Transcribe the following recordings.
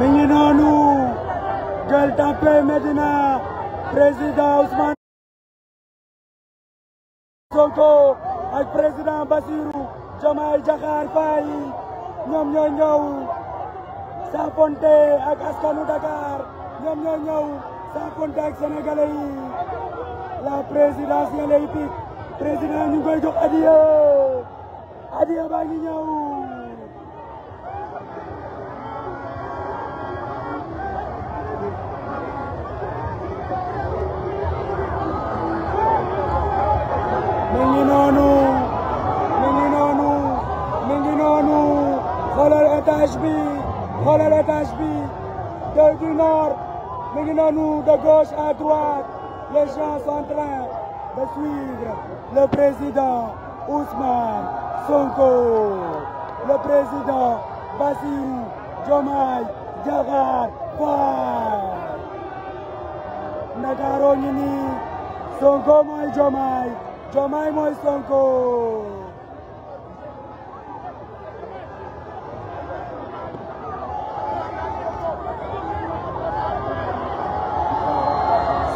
mi ngi noonu Gueule Tapée Médina président Ousmane Sonko ak président Bassirou Diomaye Diakhar Faye ñoom ñoo ñëw saafonte ak askanu Dakar ñoom ñoo ñëw saafonte ak sénégalais yi la présidentielle hippique président ñu ngi koy jox adiya baa ngi ñëw mi ngi noonu xoolal étage bi du nord mi ngi noonu de gauche à droite les gens sont en train de suivre le président Ousmane Sonko, le président Bassirou Diomaye Diakhar Faye. Ndakaaru ngi nii Sonko mooy Diomaye, Diomaye mooy Sonko.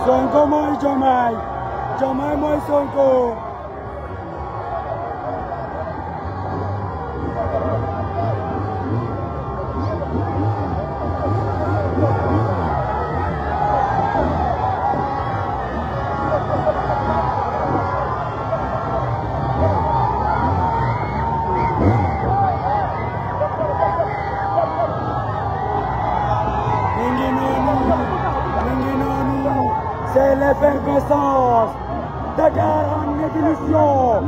Sonko mooy Diomaye, Diomaye mooy Sonko. C'est l'effervescence. Dakar en ébullition.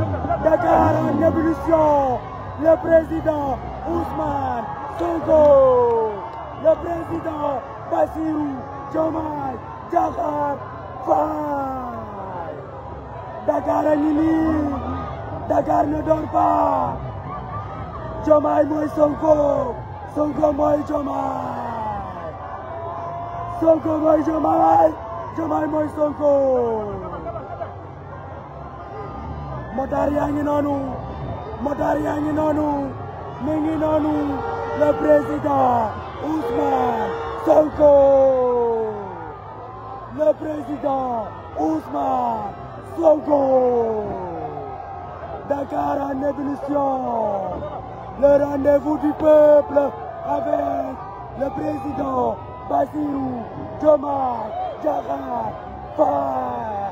Dakar en ébullition. Le président Ousmane Sonko. Le président Bassirou Diomaye Diakhar Faye. Dakar a ngi nii. Dakar ne dort pas. Diomaye mooy Sonko. Sonko mooy Diomaye. Sonko mooy Diomaye. Diomaye mooy Sonko. motaar yaa ngi noonu mi ngi noonu le président Ousmane Sonko. Le président Ousmane Sonko. Dakar en ébullition. Le rendez-vous du peuple avec le président Bassirou Diomaye Diakhar Faye.